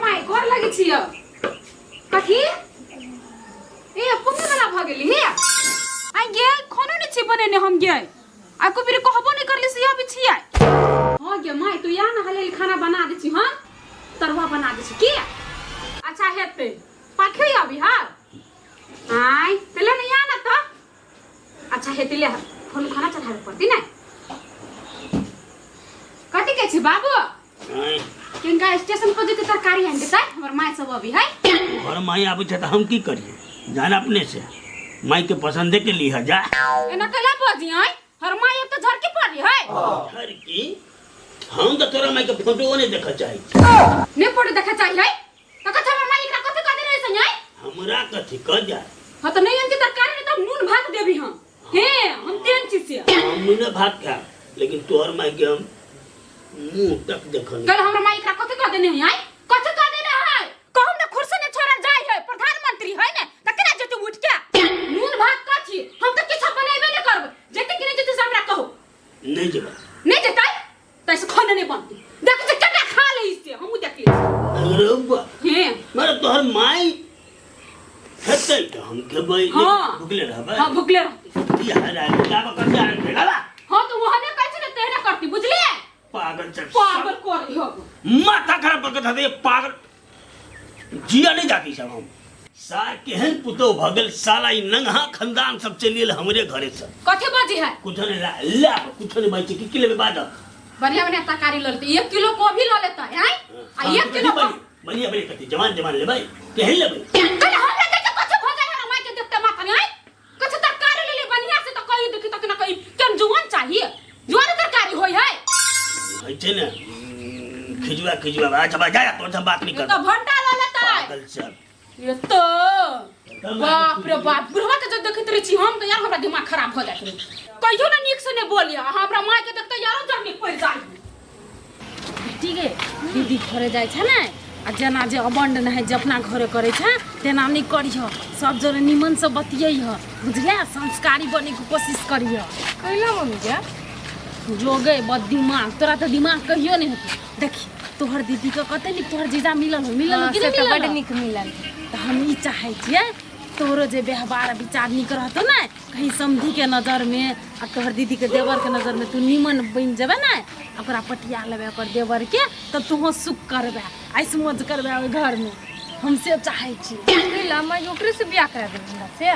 माय गोर लगै छियौ। कथी ए पुण्य वाला भऽ गेली हे आ गे खानो नहि छी बनेने हम गे आ को बेर कहबो नहि करली से अभी छियै। हाँ गे माय तू या ना हलेल खाना बना दै छी। हाँ तरुआ बना दै छी की? अच्छा हेतै पाखे अभी। हाँ आय तेले नहीं आना तो अच्छा हेतै ले फोन खाना चढ़ाबे पड़ती ने। कथी कहै छी बाबू? आँय, किनका स्टेशन पर जेतै तरकारी आनि देतै हमर माय सब अभी है। तोहर माई आबै छै तऽ हम की करिए? जान अपने से माई के पसंदे के लीह जा। एना कैला बजी आय हर माय अब तो झड़की पड़ी है। झड़की? हम तऽ तोरा माई के फोटो नहीं देखऽ चाहै छी। नहीं फोटो देखा चाहिए है तो कथा हमर माय एकरा कथी कह देने रहे आय? हमरा कथी कह जाए? हाँ तो नहीं आनती तरकारी नहीं तो नून भात देबी हम। हे हम तेन चीज से हम नूने भात खाएब लेकिन तोहर माई के हम मुंह तक देखल। कल हमरा माई एकरा कथी कह देने है आय? कथी कह देने है? कहू ने खुर्सी ने छोड़ा जाय है प्रधानमंत्री है ने त केना जेतै उठ के? नून भात कथी हम त किछु बनेबे ने करबै। जेतै कि नहीं जेतै से हमरा कहू। नहीं जेबै। नहीं जेतै त ऐसे खाना नहीं बनतै। देख जे केना खा लै से हमहूँ देख लै छी। अरे बा हे मारे तोहर माई हेतै त हम खेबै। हाँ। भुखले रहबै। हाँ भुखले रहतै। की हरा लाबा कर जा लाबा। हाँ तो वहने कहै छै ने तेहने करती बुझलियै? पागल चल पागल कर हो माथा खराब करके धर दे पागल जिया नहीं जाती सब हम सार केहन पुतो भऽ गेल साला ई नंगहा खानदान सब चलि गेल हमरे घरे से। कथी बाजी है? कुछो नहीं ला ला कुछो नहीं बाजी की लेबे बाद। बढ़िया बढ़िया तरकारी ल लेते 1 किलो गोभी ल लेता है आ 1 किलो बढ़िया बढ़िया कथी जवान जवान लेबै केहन लेबै? कल हमरा देख के कथी भऽ जाय हमरा माय के देखते माथा में आय कथी तरकारी ले ले बढ़िया से तो कहीं देखी तक ना कहीं केन जुआन चाहिए जुआन तरकारी होय है होइ छै ने खिजुआ खिजुआ अच्छा बा जा जा तोर से बात नहीं ये कर। तो भंटा ल लेता है। पागल सब ये तो बाप रे बाप बुढ़वा के जब देखैत रहै छी हम तो यार हमरा दिमाग खराब हो जाइत रहै। कहियो ना नीक से नहीं बोलिए हमरा माय के देखते यारो जर्नी पड़ जाय। बेटी गे दीदी घरे जाइ छै ने आ जेना जे अबंड नहि जे अपना घरे करै छै तेना नहि करिह सब जरे निमन से बतियैह बुझले संस्कारी बने के कोशिश करिह। कैला मम्मी गे? जोगे बद दिमाग तोरा तऽ दिमाग कहियो नहि हेतौ। देखी तोहर दीदी के कते नीक तोहर जीजा मिलल हो मिलल हो हाँ, कि से नहि तऽ मिलल बड हो? नीक मिलल। तऽ हम ई चाहै छियै तोरो जे व्यवहार विचार नीक रहतौ ने कहीं समधी के नजर में आ तोहर दीदी के देवर के नजर में तू नीमन बनि जेबे ने ओकरा पटिया लेबे ओकर देवर के तब तूहो सुख करबे ऐस मौज करबे ओहि घर में हम से चाहै छी। कैला माय ओकरे से बियाह करा देबै हमरा से?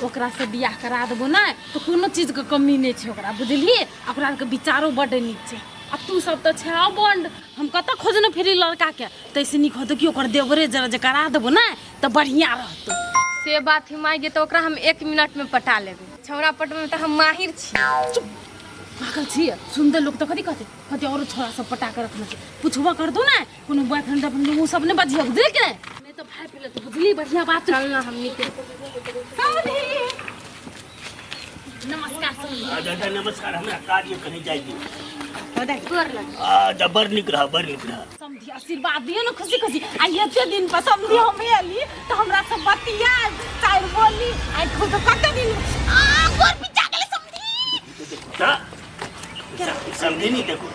ओकरा से बियाह करा देबो ने तऽ कोनो चीज के कमी नहि छै ओकरा बुझलिही। ओकरा आरके विचारो बड्ड नीक छै आ तू सब तऽ छै बंड हम कतऽ खोजने फिरी लड़का के तैसे नीक होतौ कि ओकर देवरे जरा जे करा देबो ने तऽ बढ़िया रहतौ। से बात है माय गे तऽ ओकरा हम 1 मिनट में पटा लेबै। छौड़ा पटबै में तऽ हम माहिर छी। चुप पागल छी सुनते लोग तऽ कथी कहतै कहतै औरो छौड़ा सब पटा के रखने छै। पुछबो कर दू ने कोनो बॉयफ्रेंड तॉयफ्रेंड ओ सब नहि बजियौ बुझली कि नहि? नहि तऽ भाई पहिले तऽ बुझली बढ़िया बात। चल ना हमनी के। समधी नमस्कार समधी। अच्छा अच्छा नमस्कार हमरा काज ये कहीं जाय दी। गोर लग। अच्छा बड़ नीक रह बड़ नीक रह। समधी आशीर्वाद दियौ ने खुशी खुशी आ एते दिन पर समधी हम एली तऽ हमरा सब बतिया चारि बोली आ खुद कते दिन आ गोर पिचा गेलै समधी। समझे नहीं देखो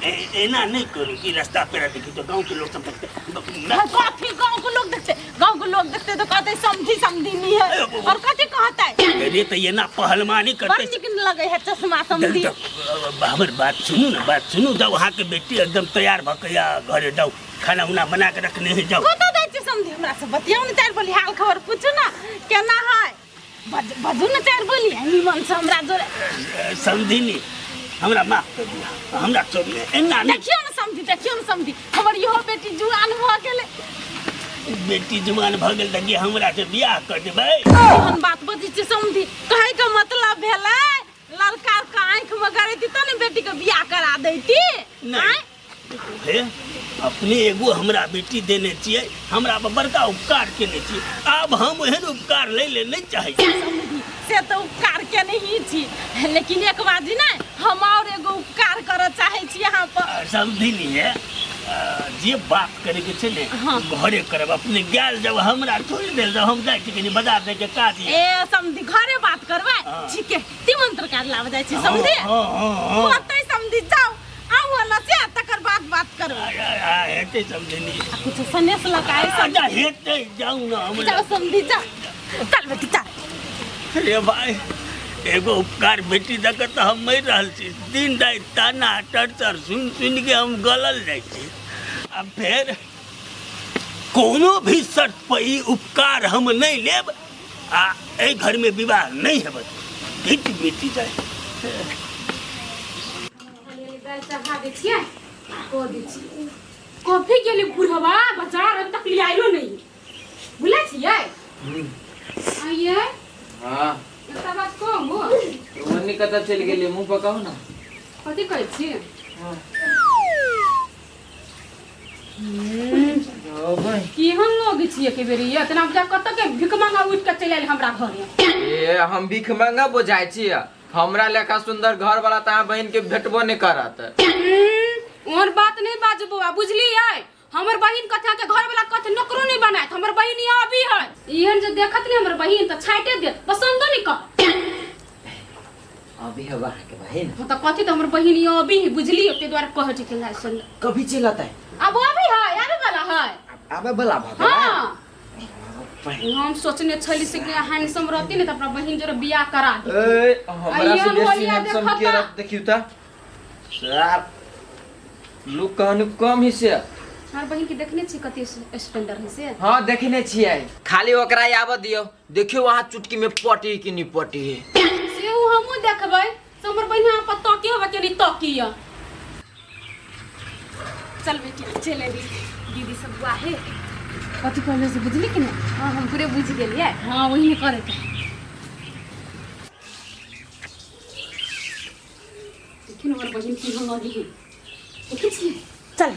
एना नहीं करू कि रास्ता पेरा देखी तो गांव के लोग सब देखते। कथी गांव के लोग देखते? गांव के लोग देखते तो कहते समधी समधी नहीं है और कथी कहते? अरे तो ये ना पहलवानी करते। बड़ नीक लगे है चश्मा समधी। हमर बात सुनू ना बात सुनू जाओ वहाँ के बेटी एकदम तैयार भ के या घरे जाओ खाना उना बना के रखने है जाओ। कतऽ जाइ छी समधी हमरा से बतियाउ ने चारि बोली हाल खबर पूछू ना केना है बजू ने चारि बोली निमन से हमरा जोरे। समधिनी हमरा माफ कर दिया हमरा छोड़ एना नहीं। देखियौ ने समधी देखियौ ने समधी हमर इहो बेटी जुआन भऽ गेलै। बेटी जुआन भऽ गेल तऽ हमरा से बियाह कर देबै? एहन बात बजै छियै समधी कहै के मतलब भेलै लड़का के आँखि में गड़ैती तब ने बेटी के बियाह करा दैती। नहीं देखो हे अपने एगो हमरा बेटी देने छियै हमरा पर बड़का उपकार केने छियै आब हम एहन उपकार लै ले नहीं चाहै छी। समधी से तऽ उपकार केने ही छी लेकिन एक बात जी ने हम और एगो उपकार करऽ चाहै छी अहाँ पर। समधिनी है जे बात करे के छै ने हाँ। घरे करब अपने गेल जब हमरा छोड़ि देल जब हम जाइ छी कनी बाजार जाय के काज ये। ए समधी घरे बात करबै? हाँ। ठीक है तीमन तरकारी लाबऽ जाइ छी समधी? हाँ, हाँ, हाँ, हाँ। होतै समधी जाउ आउ ना से तकर हर बात बात करबै। हेतै समझनी। आ कुछ सनेस लऽ कऽ आइ। अच्छा हेतै, जाउ ने हम। जाओ समधी, जाओ, चल बेटी चल। रे भाई, एगो उपकार बेटी दऽ कऽ तऽ हम मरि रहल छी। दिन राति ताना टर्चर सुनि सुनि के हम गलल जाइ छी। आ फेर कोनो भी शर्त पर ई उपकार हम नहि लेब आ एहि घरमे विवाह नहि हेबै। घिट बेटी जाय। दालि चढ़ा दै छियै, कऽ दै छियै। कॉफी गेलै बुढ़वा बाजार, अभी तक ले आइलो नहीं। बुझले छियै? आइए। हाँ। एकटा बात कहू? ओन्नी कतऽ चलि गेलियै? मुँह पर कहू ने। कथी कहै छी? केहन लोग छियै के बेरी इतना बुझा कतऽ के भिख मांगा उठि कऽ चलि आयल हमरा घरे। ए, हम भीख मांगा बुझाइ छियै? हमरा लेखा सुंदर घर वाला तऽ अहाँ बहिन के भेटबो नहि करत। ओहन बात नहि बाजू बौआ, बुझलियै? हमर बहिन कथा के घर वाला कथ नौकरो नहीं बनायत। हमर बहिन यहाँ अभी है, एहन जे देखत नहीं हमर बहिन तऽ छाइटे देत, पसंदो नहीं कर। अभी हवा के बहिन। हाँ, तऽ कथी तऽ हमर बहिन यहाँ अभी है, बुझलियै? ताहि दुआरे कहै छी कि लाइ सुन। कभी चलत है? अब अभी है, आबे वाला है। आबे वाला भऽ गेलै? हाँ, हम सोचने छली से कि हैंडसम रहती ने तऽ अपना बहिन जोरे बियाह करा दी। ए, हमरा से अइयन बेसी होलिया हैंडसम देखता। के रहत? देखियौ तऽ साफ लुक कहनु कम ही से। हमर बहिन के देखने छी कते स्टैंडर्ड है से? हाँ, देखने छियै। खाली ओकरा आबऽ दियौ, देखियौ वहाँ चुटकी में पटी कि नहीं पटी है। से उ हमहूँ देखबै से हमर बहिन अहाँ पर तकी होबे कि नहीं तकी। चल बेटिया, चल अभी दीदी सब बुआ है। कथी कहले से बुझली कि नहीं? हाँ, हम पूरे बुझि गेलियै। हाँ, वही ने करे के। देखिन हमर बहिन की हम लगी है, देखै छियै? चल।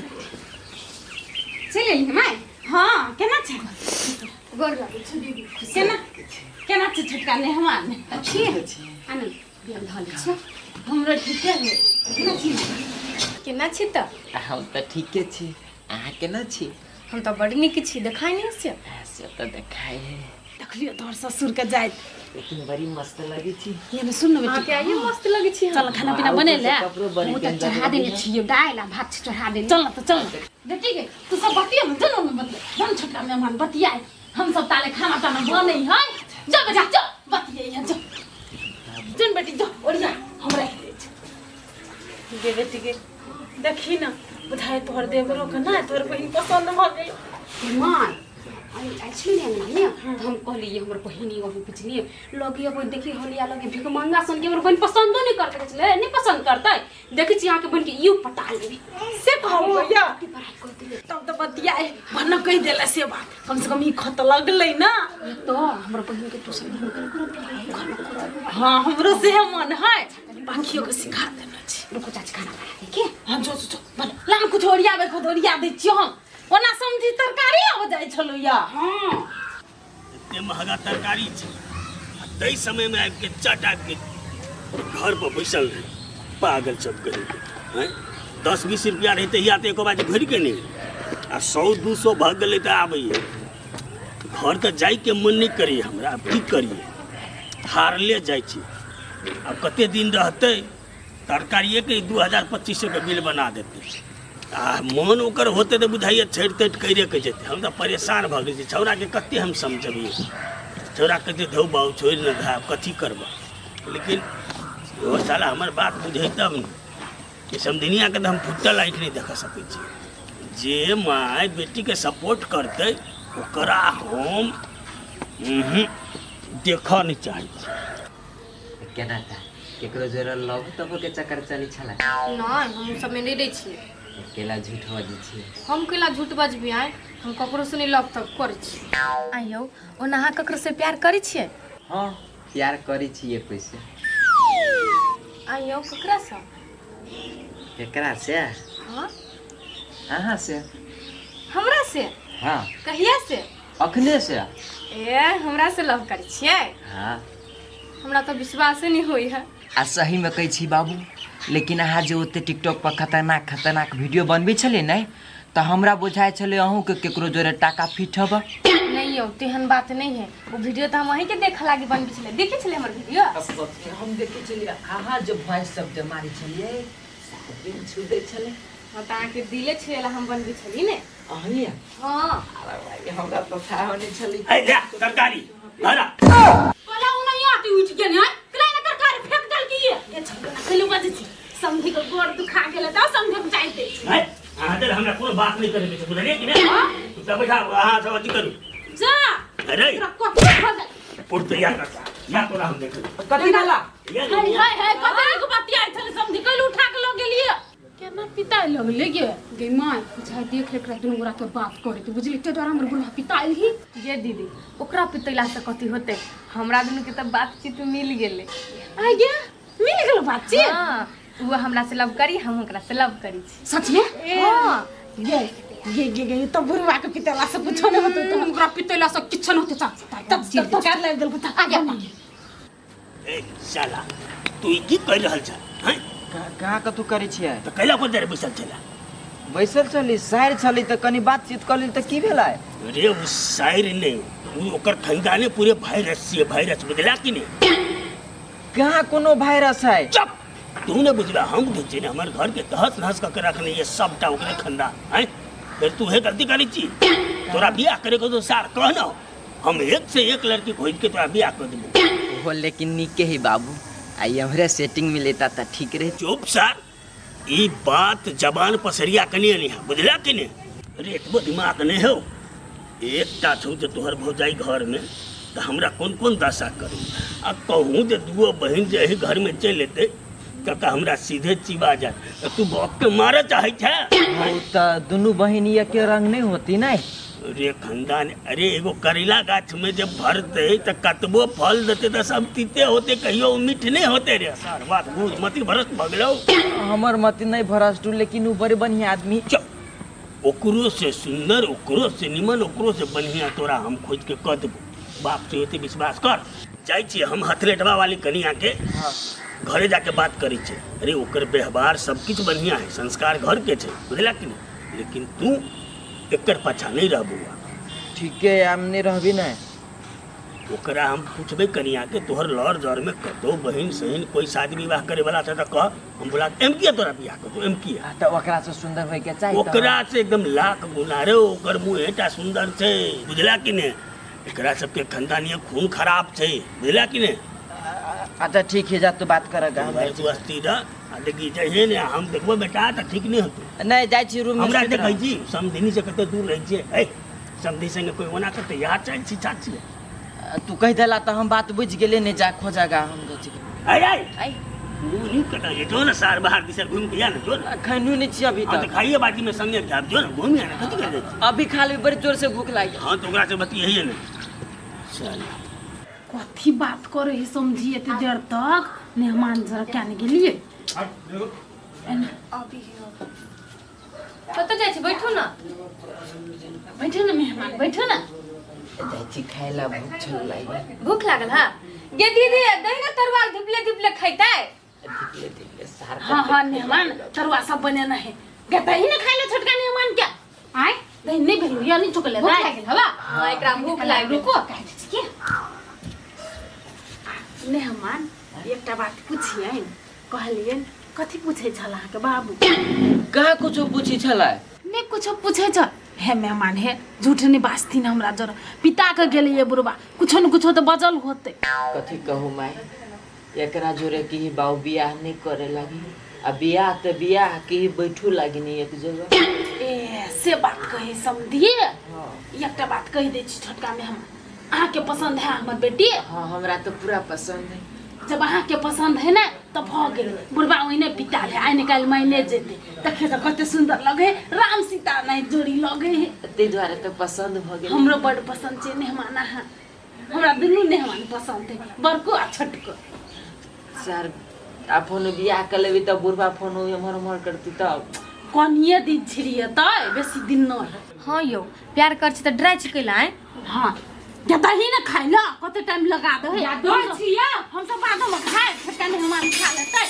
चलि एली माय? हाँ, केना छै? गोर लागै छै दीदी। केना केना छै छोटका मेहमान? छी आनंद बियाह धऽ लै छियै। हमरो ठीके है। केना छी? केना छी तऽ? हम तऽ ठीके छी, अहाँ केना छी? हम तऽ बड़ नीक छी, देखाइ नहि से? से तऽ देखाइ है। देखलियो तोहर ससुर के जाइत? लेकिन बड़ी मस्त लगे छी। ये ने सुन ने बेटी। अहाँके आइयो मस्त लगै छी। चल, खाना पीना बने ले। कपड़ो बड़ी हम तऽ गंदा चढ़ा लगे देने है। छियै दालि आ भात चढ़ा देने। चल न तऽ, चल न बेटी के, तू सब बतिया न, चल न बतिया हम छोटका मेहमान बतियाए, हम सब ताले खाना ताना बनै है। जा बेटा जा, बतियाए जा। जन बेटी जो ओरिया, हम राखि दै छी। गे बेटी गे, देखी न, बुझाय तोहर देवरो के ना तोहर बहिन पसंद भऽ गेल। माय, आई आयल छलै ने अंगना में, तऽ हम कहलियै हमर बहिन एगो बुझलियै लगे अबै, देखी हलिया लगे भिखमंगा सन के हमर बहिन पसंदो नहीं करतै। छलै नहीं पसंद करतै, देखै छी अहाँके बहिन के you पटा लेबै। से कहब भैया? बड़ाई कर देलै। तब तऽ बतियाए भन्ना कहि देला से बात, कम से कम ई खत लगलै ना। तऽ हमर बहिन के तू सब घर में करब। हाँ, हमरो से मन है, बाकियो के सिखा देना छी। रुको चाची, खाना बना दे के। हाँ, जो जो जो बना लान, कुछ ओरियाबे को ओरिया दै छियो हम। ओना समझी तरकारी आब जाइ छलो या। हाँ। एते महगा तरकारी छै आ ताहि समयमे आबि के चट आबि के घर पर बैसल रहै पागल सब कहीं के हैं। 10-20 रुपया रहै तहिया तऽ एको बार घुरि के नहि, आ 100-200 भऽ गेलै तऽ आबैए घर तऽ जाइके मन नहि करैए हमरा। आब की करियै, हारले जाइ छी। आब कते दिन रहतै? तरकारिएके 2000-2500 के बिल बना देतै आ मन ओकर होतै तऽ बुझाइए छठि तठि करिए के जेतै। हम तऽ परेशान भऽ गेल छी। छौड़ाके कते हम समझबियै? छौड़ा कहतै धौ बाबू, छोड़ि ने दे, आब कथी करबह? लेकिन ओ साला हमर बात बुझै तब ने। ई समधिनियाके तऽ हम फुटल आँखि नहि देखऽ सकै छी। जे माय बेटीके सपोर्ट करतै ओकरा हम देखऽ नहि चाहै छी। केना था केकरो जोरे लव तब के चक्कर चली छला? नहि, हम सबमे नहि रहै छियै। केला झूठ बजै छियै? हम केला झूठ बजबी? आय, हम ककरो से नहि लव तब करै छी। आइयौ, ओना अहाँ ककरो से प्यार करै छियै? हाँ, प्यार करै छियै पैसे। आइयौ, ककरा से? केकरा से? हाँ। अहाँ से। हमरा से? हाँ। कहिया से? अखने से। ए, हमरा से लव करै छियै? हाँ। हमरा तऽ विश्वासे नहि होइ है। आ सही में कहै छी बाबू, लेकिन अहाँ जे ओते टिकटॉक पर खतरनाक खतरनाक वीडियो बनबै छलियै ने, तऽ हमरा बुझाइ छलै अहूँके केकरो जोरे टाका फिट हब। नहि यौ, तेहन बात नहि है। ओ वीडियो तऽ हम अहीँके देखऽ लागी बनबै छलियै। देखै छलियै हमर वीडियो? हम देखै छलियै अहाँ जे वॉइस सब जे मारै छलियै, दिल छू दै छलै। हाँ तऽ अहाँके दिले छुएला हम बनबै छली ने। अहीं? हाँ। अरे भाई, हमरा तऽ थाह नहि छलै। ए जा तरकारी धरा। पहला उन्हीं आटी उठ गेल है कला ने तरकारी फेंक देल की ये। ए छोटका कहियो बजै छी समधी के गोर दुखा गेल तऽ समधी के जाइते छी। है अहाँ तर हमरा कोनो बात नहि करे के छै, बुझलियै कि नहि? तू सब बैठा, अहाँ सब अथी करू। जा। अरे तोरा कथी भऽ गेल? पुर तैयार कर या तोरा हम देखै। कथी भेला? या। हाय हाय हाय, कते नीक बतियाइ छलै समधी, कैल उठा के लऽ गेलियै? केना पिताइ लगले गे? गे माय, बुझाइ देख ले एकरा दुनू गोरा के बात करे तू, बुझली? ते द्वारा हमर बुढ़वा पिताइल ही। ये दीदी, ओकरा पितैला से कथी होतै? हमरा दुनू के तऽ बातचीत मिल गेलै। आ गे, मिल गेल बातचीत? हाँ, वो हमरा से लव करी, हम ओकरा से लव करी छी। सच में? हाँ। गे गे गे गे, तऽ बुढ़वा के पितैला से कुछो नहि होतै। तऽ ओकरा पितैला से किछो नहि होतै। चल। तब तब तरकारी लाबि देलकै तऽ आ गया। ए साला, तू ई की कर रहल छ हैं? कहाँ कतू करै छियै? तऽ कैला पर देर बैसल छला? बैसल छली, साइर छली तऽ कनी बातचीत कऽ लेली, तऽ की भेलै? अरे ओ शायर नहि, ओ ओकर खानदाने पूरे वायरस छियै, वायरस, बुझला कि नहि? कहाँ कोनो वायरस है? चुप, तू नहि बुझला, हम बुझै छियै ने। हमर घर के तहस नहस कऽ के रखने ये सबटा ओकरे खानदान हैं। फिर तू हे गलती करै छी, तोरा बियाह करे के तो सार कह न, हम एक से एक लड़की खोज के तोरा बियाह कर देबो। ओहो लेकिन नीके है बाबू, आ हमरे सेटिंग में लेता तऽ ठीक रहे। चुप सार, ई बात जबान पसरिया कनी अनी है, बुझला कि नहि? अरे एतबो दिमाग नहि हौ, एकटा छौ जे तोहर भौजाई घर में तऽ हमरा कोन कोन दशा करू, आ कहूँ जे दूगो बहिन जे एहि घर में चलि एतै तऽ हमरा सीधे चिबा जायत, तऽ तू बाप के मारऽ चाहै छै? हौ, तऽ दुनू बहिन एके रंग नहि होती ने? अरे खानदान, अरे एगो करैला गाछ में जब भरतै तऽ कतबो फल देतै तऽ सब तीते होते, कहियो ओ मीठ नहि होते रे। सार बात बुझ, मति भ्रष्ट भऽ गेलौ। हमर मति नहि भ्रष्ट, लेकिन ओ बड़े बढ़िया आदमी। चुप, ओकरो से सुंदर, ओकरो से निमन, ओकरो से बढ़िया तोरा हम खोज के कऽ देबो। बाप से ओते विश्वास कर। जाइ छियै हम हथलेटवा वाली कनिया के घरे जाके बात करै छियै। अरे ओकर व्यवहार सब किछु बढ़िया है, संस्कार घर के छै, बुझला कि नहि? लेकिन तू एकर पाछा नहि रह बौआ। ठीके है, हम नहि रहबी ने। ओकरा हम पूछबै कनिया के, तोहर लड़ जर में कतौ बहिन सहिन कोई शादी विवाह करे वाला छै तऽ कह, हम बोला एम किया तोरा बियाह करतौ, एम किया? आ तऽ ओकरा से सुंदर होय के चाही। ओकरा से एकदम लाख गुना रे, ओकर मुँह एटा सुंदर छै, बुझला कि नहि? एकरा सबके खानदानी खून खराब छै, बुझला कि नहि? अच्छा ठीक है, जा तू बात कर। भाई तू अस्थिर रह आ देखी जहिए ने हम देखबो बेटा तऽ ठीक नहि होतौ। नहि जाइ छी रूम में। हमरा सुति देखै रहब। छी समधिनी से कते दूर रहै छियै। ए समधि संगे कोई ओना करतै? यार चाहै छी चाची। तू कहि देला तऽ हम बात बुझि गेलियै, नहि जा खोजगा, हम जाइ छी। आय आय। आइ। तू नहीं कतऽ जे, जो ने सार बाहर दिशा घूम के आ ने, जो ने। खैनू नहि छी अभी। हाँ तक तऽ खाइए बाजी में संगे खायब, जो ने घूम आ ने, कथी करै छी? अभी खा लेबै, बड़ी जोर से भूख लागि। हाँ तऽ ओकरा से बतियैहे ने चल। कथी बात करे है समझी एते देर तक? मेहमान जरा क्या ने गेलिए। कतऽ जाइ छी? बैठू ने। बैठो ने मेहमान, बैठो ने। जाइ छी खाय ला, भूख छल लागि। भूख लागल? हाँ गे दीदी, दही ने तरुआ धिपले धिपले खैतै। धिपले धिपले सार। हाँ हाँ मेहमान, तरुआ सब बनेना है गे, दही ने खाइ ले छोटका मेहमान के। आय। दही नहीं भेलू या नहीं चुकले? भूख दाइ लागल हवा? हाँ, एकरा भूख लागल। रुको, कहि दै छी के। मेहमान, एकटा बात पुछियनि। कहलियनि कथी पूछै छल अहाँके बाबू? कहाँ कुछो पूछी छलै। नहि कुछो पूछै छल? हे मेहमान, हे झूठ नहि बाजथिन, हमरा जरा पिता के गेलियै बुढ़बा, कुछो ने कुछो तऽ बजल होतै। कथी कहू माय, एकरा जोरे की बाबू बियाह नहि करे लागी, आ बियाह तऽ बियाह की बैठू लागी नहीं एक जगह। ए से बात कही समधिए, एकटा बात कहि दै छी छोटका मेहमान, अहाँके पसन्द है हमर बेटी? हाँ, हमरा तऽ पूरा पसंद है। जब अहाँके पसन्द है ने तऽ भऽ गेल, बुढ़बा ओहिने पिता है, आइ ने काल्हि माइने जेतै। देखे तऽ कते सुन्दर लगे है, राम सीता नहि जोड़ी लगे है। ताहि दुआरे तऽ पसंद भऽ गेल। हमरो बड पसन्द छै मेहमान अहाँ, हमरा दुनू मेहमान पसन्द है, बड़को आ छोटको। सर आ फोन बियाह कर लेबी तऽ बुढ़बा फोन एम्हर ओम्हर करती तब? कनिये दिन छिड़ियेतै, बेसी दिन नहि। हाँ यौ, प्यार कर छी तऽ डराइ छी कैला? आँय। हाँ गे, दही ने खाइ ल, कते टाइम लगा दे है। दै छियै। हम सब बादमे खाय, छोटका मेहमान खा लेतै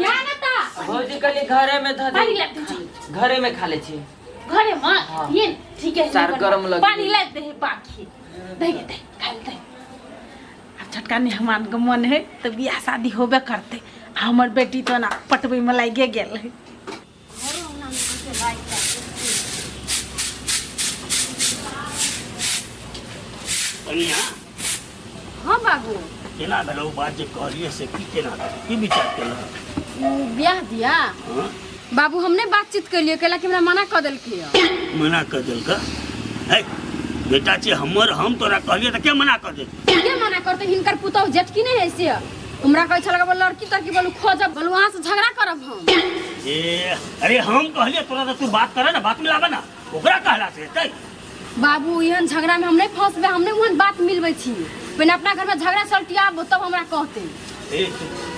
या ने तऽ। भौजी कनि घरे में धऽ पानी दे। लाबि दै छी। घरे में खा ले छी। घरे में? हाँ। ये ठीक है। सार गरम लग पानी लाबि दे है बाकी, दे गे, दे खाइ ले दे। आब छोटका मेहमान के मन है तऽ बियाह शादी होबे करतै, आ हमर बेटी तो ना पटबै में लागिए गेल है। घरो अंगना में कनिया। हाँ बाबू। केना भेलौ बात जे कहलियै से की केना भेलै? की विचार केलक? बियाह दिया। हाँ? बाबू हमने बातचीत केलिए कैला कि हमरा मना कर देलकै। मना कर देलक? है बेटा छै हमर, हम तोरा कहलियै तऽ के मना कर देलकै? के मना करते? हिनकर पुतहु जेठकी नहीं है से हमरा कहै छल बोल लड़की तड़की बोलू खोजब बोलू अहाँ से झगड़ा करब हम। ए अरे हम कहलियै तोरा तऽ तू बात करे ना, बात मिलाबे ना, ओकरा कहला से हेतै? बाबू एहन झगड़ा में हम नहीं फंसबे, हम नहीं ओहन बात मिलबै छी। पहिने अपना घर में झगड़ा सलटियाबो तब हमरा कहते। ए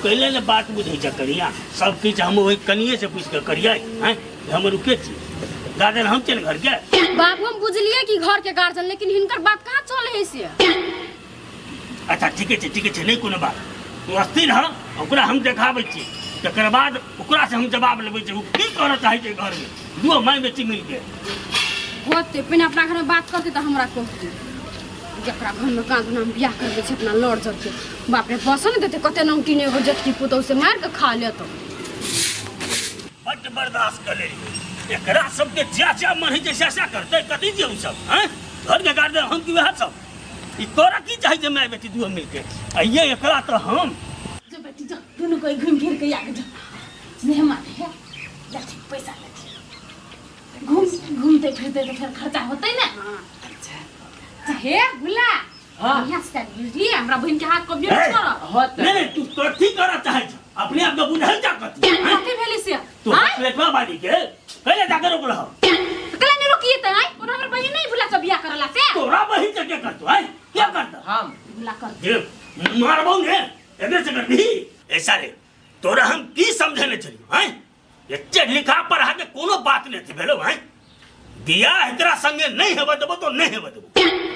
कैले ने बात बुझै छ कनिया, सब किछु हम ओहि कनिये से पूछि के करियै हैं, हम रुके छी गार्जियन हम छियै ने घर के। बाबू हम बुझलिए कि घर के गार्जियन, लेकिन हिनकर बात कहाँ चले है से। अच्छा ठीके छै, ठीके छै, नहीं कोनो बात, तू अस्थिर रह, ओकरा हम देखाबै छी, तकर बाद ओकरा से हम जवाब लेबै जे ओ की करऽ चाहै छै घर में, दुओ माय बेटी मिल के होते। पहिने अपना घर में बात करते तऽ हमरा कहते। जकरा घर में कान हम बियाह करबै छै अपना लड़ जड़ के, बाप रे बस ने देते कते नौटी ने एगो जेठकी पुतहु से मारि के खा लेतो। बड्ड बर्दाश्त कर लेलियै एकरा सबके, ज्या ज्या मन होइ छै सएह सएह करतै। कथी छियै ओ सब हैं घर के गार्जियन हम कि वएह सब? ई तोरा की चाही जे माय बेटी दुओ मिलके आइये एकरा तऽ हम जो बेटी जो दुनू कोई घूम फिर के आके जो मेहमान है जाती पैसा लेती घूम घूमते फिरते तो फिर खर्चा होते ना। अच्छा हे भुला। हाँ। बढ़िया से बुझलिए हमरा बहिन के हाथ कभियो नहीं छोड़ब। होतै। नहीं नहीं तू कथी करऽ चाहै छ अपने आप के बुझल जा कथी हैं? कथी भेलै से? तू आँय? प्लेटवा बाली के पहिले जाके रोकलह। कला नहीं रोकिए त आइ ओना हमर बहिन नहीं भुला से बियाह करला से। तोरा बहिन के के करतो हैं? के करतो? हम भुला कर जे मारबौ ने एने से करबी ऐसा रे। तोरा हम की समझेने छलियौ हैं? एते लिखा पढ़ा के कोनो बात नहीं थी भेलो हैं? बियाह एकरा संगे नहीं हेबे देबो तो नहीं हेबे देबो।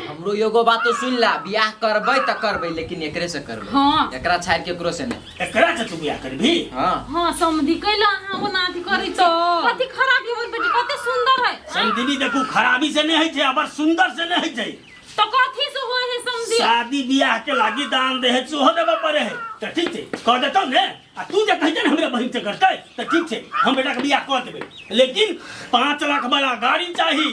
हमरो एगो बात तो सुन ला, बियाह करबै त करबै लेकिन एकरे से करबै। हाँ। एकरा छाड़ के केकरो से नहीं। एकरा से तू बियाह करबी? हाँ। हाँ समधी कैला अहाँ ओना अथी करै छी। कथी खराब हमर बेटी कते सुंदर है। समधिनी देखू खराबी से नहीं है छै अबर सुंदर से नहीं है छै। तो कथी से होय है समधी? शादी बियाह के लागी दान दहेज सेहो देबे पड़े है त ठीक छै कह देतौ ने। आ तू जे कहै छै ने हमरा बहिन से करतै त ठीक छै हम बेटा के बियाह कऽ देबै, लेकिन 5 लाख वाला गाड़ी चाही।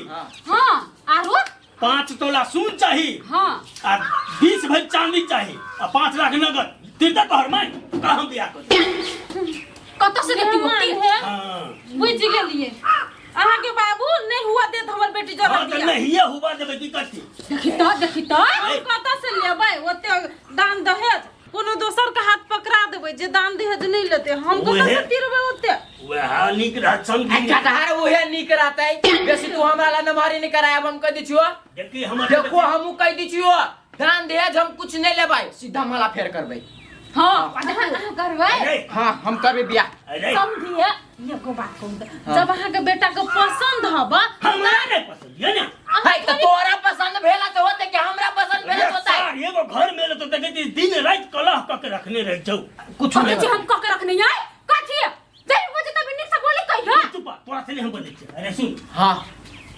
हाँ आरो 5 तोला सोन चाही। हाँ आ 20 भरि चांदी चाही आ 5 लाख नगद तीर्थ तोहर माय का हम बियाह कर देबै। कतऽ से देती होती? हाँ बुझि गेलियै अहाँ के बाबू नहीं हुआ देत हमर बेटी जरा हाँ, तऽ नहिये हुआ देबै की कथी? देखी तो देखी तो हम कतऽ से लेबै ओते दान दहेज? कोनो दोसर के हाथ पकड़ा देबै जे दान दहेज नहीं लेते, हम कतऽ से तिरबै ओते? वएह नीक रहत समझी। कटहर उहे नीक रहतै बेसी तू हमरा ला नमहरी नहीं करायब हम कह दै छियो। देखी हमर देखो हमहूँ कह दै छियो दान दहेज हम कुछ नहीं लेबै, सीधा माला फेर करबै। हाँ अहाँ करबै। हाँ हम करबै बियाह। समझिए एगो बात कहू तऽ जब अहाँ के बेटा के पसंद हब। हमरा नहीं पसंद ये ना। है तो तोरा पसंद भेला तो होते कि हमरा पसंद भेला तो होता। सार एगो घर में तो देखै छी दिन राति कलह क के रखने रहै छौ। कुछ नहीं कथी हम क के रखने है? कथी जब बजे तब नीक से बोली कहियो। चुप तोरा से नहीं हम बोलै छी। अरे सुन। हाँ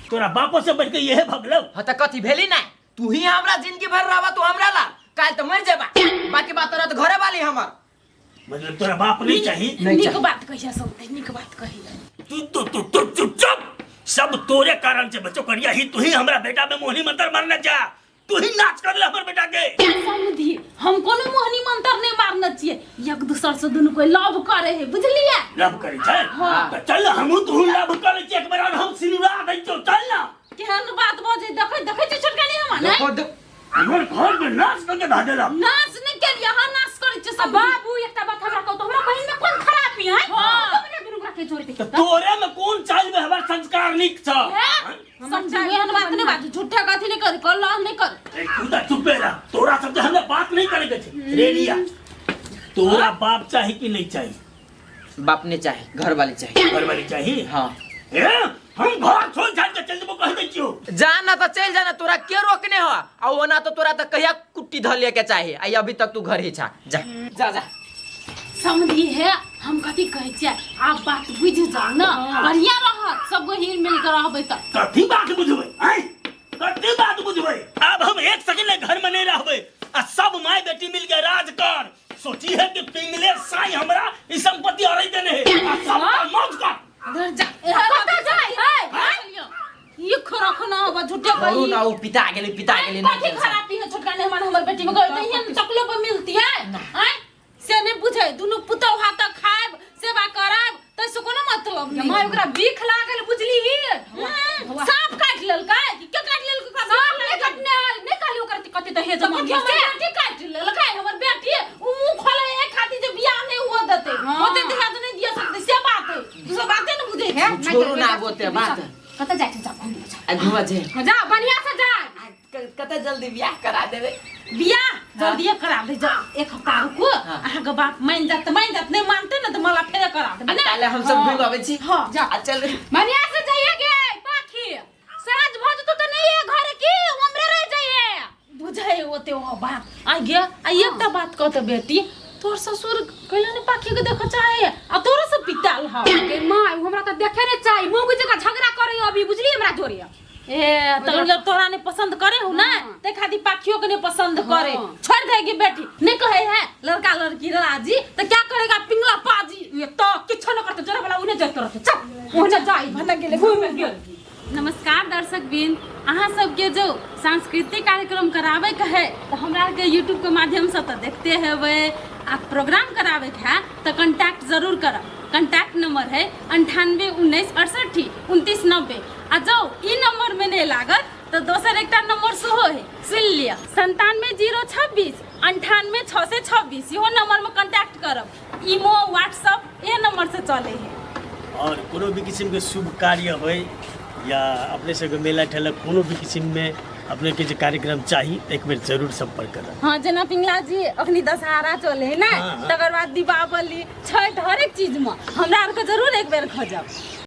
तोरा बापो से बढ़ के यहे भगलौ। हाँ त कथी भेली ना तू ही हमरा जिंदगी भर रहबा तू हमरा ला काल तो मर जेबा बाकी बात तोरा तो घरे वाली हमर। मतलब तोरा बाप नहीं चाहिए? नहीं नीक चाहिए। बात कहिया समझे नीक बात कहिया। तू तू तू तू चुप चुप सब तोरे कारण से बच्चों करिया ही तू ही हमरा बेटा में मोहनी मंत्र मारने जा, तू ही नाच कर ले हमर बेटा के। समझी हम कोनो मोहनी मंत्र नहीं मारने छियै, एक दूसर से दुनू कोई लव करे है बुझलियै? लव करे छै? हाँ। त चल हमहू तू लव करे छियै एक बार और हम सिनुरा दै छियौ चल ना। केहन बात बजै देखै देखै छियै छोटका नहीं हम देखो नहीं हमर घर में नाच करके धा देलक। नाच नहीं केलियै अहाँ नाच करै छियै सब। बाबू एकटा बात हमरा कहू तो हमरा बहिन में कोन खराबी है? हाँ। तब ने दुनू गोरा के जोड़े त तोरे में कोन चाल में हमर संस्कार नीक छ? समझी एहन बात नहीं बाजू झूठा कथी नहीं कर कल्ला नहीं कर। ए तू त चुपे रह तोरा सब हमरा बात नहीं करे के छै। रेडिया तोरा बाप चाही कि नहीं चाही? बाप नहीं चाही घर वाली चाही। घर वाली चाही? हाँ। ए हम घर छोड़ छाड़ के चल जेबो कह दै छियो। जा ना तो चल जाना तोरा के रोकने हो आ ओना तो तोरा तो कहिया कुट्टी धर ले के चाही आ अभी तक तू घर ही छा। जा जा जा। समझी है हम कथी कहै छियै आप बात बुझ जाओ ना बढ़िया रहत सब गो हिल मिल के रहबै त। कथी बात बुझबै आय कथी बात बुझबै? अब हम एक सेकंड ले घर में नहीं रहबै आ सब my बेटी मिल के राज कर। सोची है कि पिंगले साई हमरा ई संपत्ति अरै देने है आ सब मौज कर। इधर जा कतऽ जाइ है? ये खरखना होगा झूठे करू ना उ पिता गेलै पिता गेलै कथी खराबी है छोटका छोटका मेहमान हमर बेटी में गए तो एहन तकलो पर मिलती है आय से नहीं बुझे दुनू पुतहु हाथ खाएब सेवा कराब तै से कोनो मतलब नहीं माय ओकरा बीख लागल बुझली ही सांप काटि लेलकै कि के काटि लेलकै ओकरा? सांप नहीं कटने है नहीं कहली ओकरा कते दहेज तऽ मांगे कथी से हमर बेटी काटि लेलकै हमर बेटी उ मुंह खोले एक खातिर जे बियाह नहीं हुआ देते हाँ। ओते दहेज नहीं दिया सकते से बात है तू सब बाते न बुझे हे, छोड़ू ना आब ओते बात। कतऽ जाइ छै जा घूमे जा आ घुमा जे हाँ, जा बढ़िया से जा कते जल्दी बियाह करा देबै बियाह जल्दी करा दे जा एक हफ्ता रुको हाँ। अहाँ के बाप मान जात मान जात नहीं मानते ना तो मला फेरे करा देबै ना ताले हम सब घूम आबै छी हाँ। जा। आ चल बढ़िया से जाइए गे पाखी साँझ भऽ जेतौ तऽ नहीं है घर की उमरे रह जाइए बुझे ओते ओ बात आ गे आ एकटा बात कहते बेटी तोर ससुर कैला ने पाखी के देख चाहे आ तोरो से पिताल ह गे माँ उ हमरा तऽ देखे नहीं चाही मुँह जकाँ झगड़ा करे अभी बुझली हमरा जोरे ए तो जब तोरा ने पसंद करे हो ना हाँ। ते खातिर पाखियों के ने पसंद करे हाँ। छोड़ देगी बेटी नहीं कहे है लड़का लड़की राजी तो क्या करेगा पिंगला पाजी ये तो किछो न करते जोरे वाला उन्हें जाइत रहते चल ओने जाई भन्ना गेले घूमे गेल नमस्कार दर्शक बिन अहाँ सबके जो सांस्कृतिक कार्यक्रम कराबे के है तो हमरा आरके यूट्यूब के माध्यम से तो देखते हेबै आ प्रोग्राम कराबे के है तो कॉन्टैक्ट जरूर करब कॉन्टैक्ट नंबर है 98 19 68 29 90 आ जो ई नंबर में नहीं लागत तो दोसर एकटा नंबर सेहो है सुनि लिअ 97 0 26 98 6 से 26 इहो नंबर में कॉन्टैक्ट करब ईमो व्हाट्सअप इहे नंबर से चले है और कोनो भी किसिमके शुभ कार्य होय या अपने सबके मेला ठेला कोनो भी किसिममे अपनेके जे कार्यक्रम चाही तऽ एक बेर जरूर सम्पर्क करब। हाँ जेना पिंगला जी अखनी दशहरा चले है ना हाँ, हाँ। तकर बाद दीपावली छठ हरेक चीज में हमरा आरके जरूर एक बेर खोजब।